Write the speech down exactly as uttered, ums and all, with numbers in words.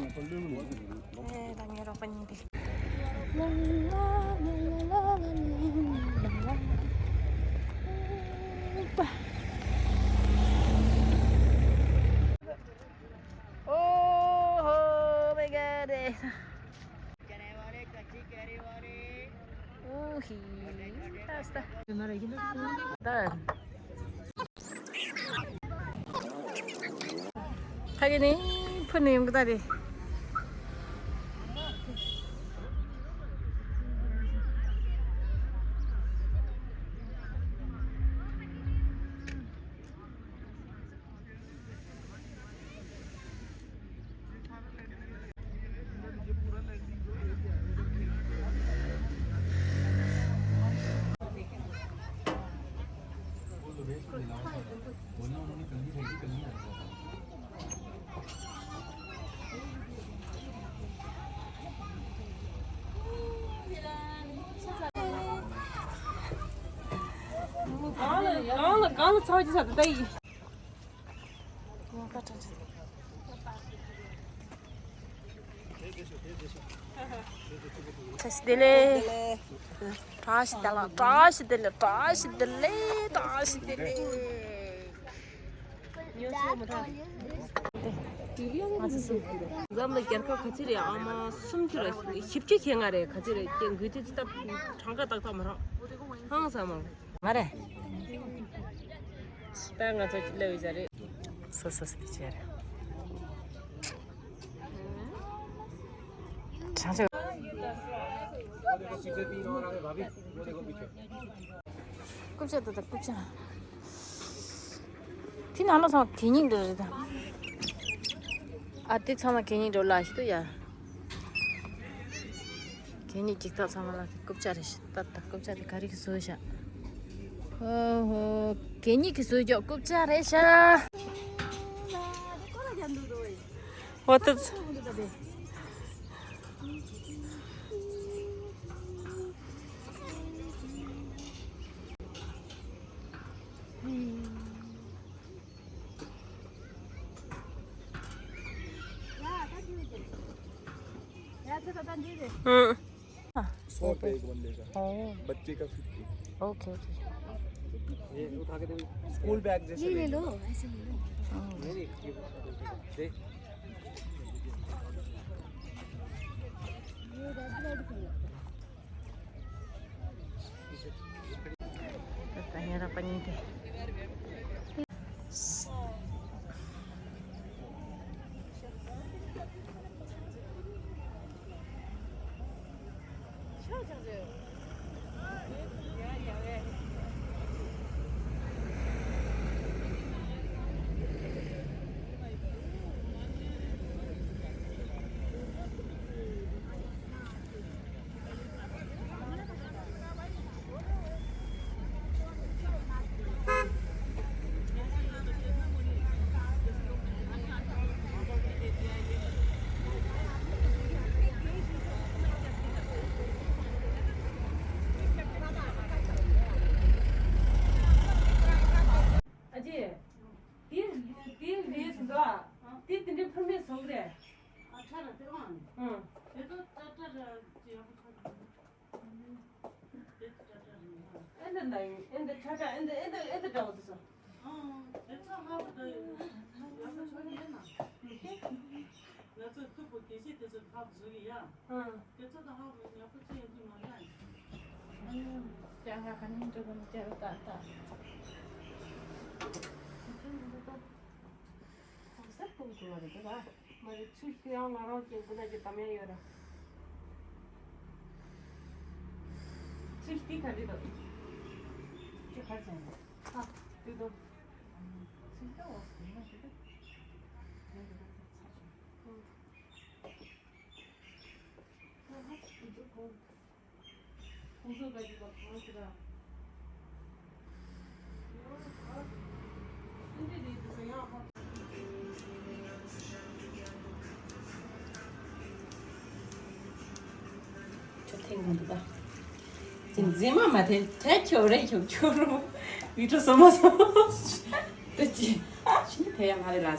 ཨེ་ད་ངའི་རོགས་པ་གཉིས་དེ། Oh, oh my God. Ooh, he. That's the. ད། ཕ་གི་ནི་ཕུ་ནི་ཡོང་གི་ད་རེད། གང་ལ་གང་ལ་གང་ལ་ཚ་བ་ཅིག་ཟ་དེ་ལྟ་ཡིན། བཀྲ་ཤིས་བདེ་ལེགས། བཀྲ་ཤིས་བདེ་ལེགས། བཀྲ་ཤིས་བདེ་ལེགས། བཀྲ་ཤིས་བདེ་ལེགས། བཀྲ་ཤིས་བདེ་ལེགས། ང་ཚོ་སུ། འཛམ་གླིང་རྒྱལ་ཁབ་ག་ཚོད་རེད། ཨ་མ་སུམ་ཅུ་རེད། བཞི་བཅུ་ཁེ་ལྔ་རེད། ག་ཚོད་རེད། ཀྱེ་འགུལ་དུས་ཙི་ཏ་གྲངས་ཀ་ཏག་ཏག་མ་རག་ཧང་སང་མང་། ང་རེད། ད་ང་ཚོ་སླེབས་ཡོད་རེད། སོ་སོ་སོ་དེ་བྱས་རེད། བྱང་ཆུབ། རྐུབ་ཆ་ད་ད་རྐུབ་ཆ། དེ་ནང་ལོགས་ཚང་མ་གད་སྙིགས་འདྲ་རེད་ད། ཨ་དེ་ཚང་མ་གད་སྙིགས་འགྲོ་ལ་ཞིག་ཏུ་ཡ། གད་སྙིགས་ཅིག་ད་ཚང་མ་ལ་རྐུབ་ཆ་རེད་ཤག་ད་ད་རྐུབ་ཆ་དེ་ག་རེ་གི་བཟོས་ཤག་ཧོ་ཧོ། གད་སྙིགས་ཀྱི་བཟོས་ཀྱོག་རྐུབ་ཆ་རེད་ཤག་འོ་ད། हम्म। सौ रुपए एक बंदे का। ओ। बच्चे का फिफ्टी। Okay, okay. ये उठा के दे। स्कूल बैग जैसे ये ले ले लो। लो, ऐसे ले लो। हम्म। नहीं, नहीं, ये दे। ये रेड रेड कलर। ཨ་ཅེ། དེ་དེ་རེད་ཟེར་འདུག་ཨ། དེ་དེ་འདྲའི་ཕུར་མེད་བཟོ་གི་རེད། ཨ་ཁྲ་ར་དེ་ཨང་། ཨང་། དེ་ཚོ་ཏྲ་ཏྲ་ར་ཅེ་ཡག་པོ་ཆགས་འདུག་དེ་ཏྲ་ཏྲ་ར་ཨང་། ཨེ་འདི་ན་ཡིན། ཨེ་འདི་ཁྲ་ཁྲ། ཨེ་འདི་ཨེ་འདི་ཨེ་འདི་འདྲ་བོ་དེ་ཚོ། ཨང་། དེ་ཚོ་ཧ་གོ་འདུག་ཡག་པོ་ཆགས་ཡོད་ན། ང་ཚོས་ཐུབ་པ་དགེ་བཤེས་དེ་ཚོ་ཕབ་བཟོ་གི་ཡ། ཨང་། དེ་ཚོ་དང་ཧ་གོ་ཡག་པོ་ཅི་ཡོད་ཀྱི་མ་རེད། ཨང་། ཅང་ཧ་ག་ནས་འགྲོ་དགོས་ན་ཅེ་ར་ཏ་ཏ། གོང་གསལ་གཏོང་དགོས་པ་རེད་ད། མ་རེད། ཚུལ་ཤེས་ཡང་ང་རང་གི་འགོ་ན་གྱི་གཏམ་ཡང་ཡོད་ར། ཚུལ་དེ་ག་རེ་དང་། ཅི་ག་རེ་བྱུང་། ཨ། དེ་དང་། ཚུལ་ལྟ་བ་ཟེར་ན་དེ་དང་། ངས་དེ་དང་ཚར་བྱུང་། ཨ་ཧ། དེ་ཚོ་གོང་། ཁྱོད་ཐེངས་གང་འདུག་ད། འཛིན་མ་མ་ཐེ་ཐེ་ཁྱོད་རེ་ཁྱོད་ཁྱོད་རུ་བི་ཁྲོ་སོ་མ་སོ། དེ་ཅི་ཕྱིན་ཐེ་ཡ་མ་རེ་ལ།